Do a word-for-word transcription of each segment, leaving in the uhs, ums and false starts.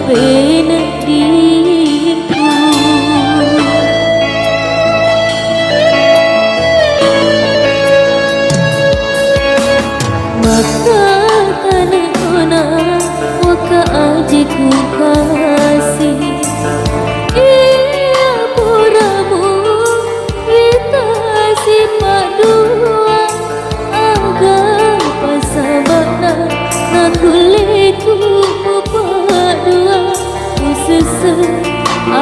Peneddiku. Makkatane ona, waka aje ku kasi. Iya puramu, wita sipaddua. Aga pasaba'na nakulle ku mupaddua, usesse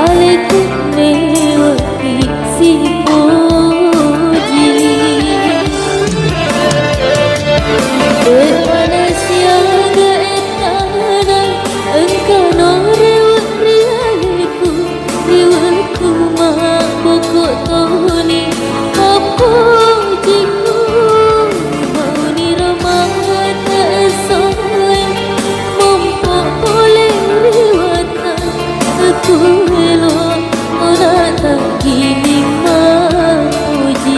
alekku mewaki sipoji. Eppana siaga ettana engkano rewe ri alekku. Ri wettu mabboko toni mappojikku, mauni ro mata essoe mompo pole ri watta, aku elo ona taggining mappoji.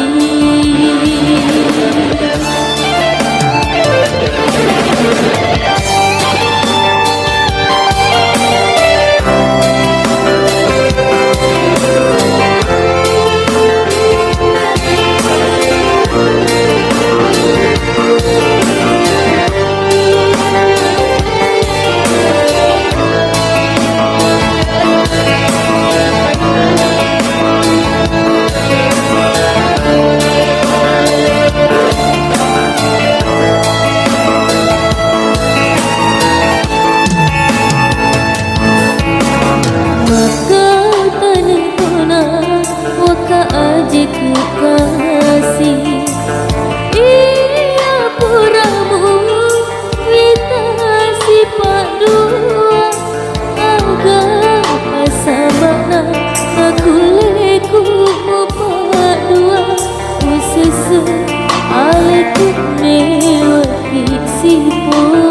Makkatane tona, waka aje ku kasi. Iya puramu wita sipaddua, aga pasaba'na nakulle ku mupaddua, usesse alekku mewaki sipoji.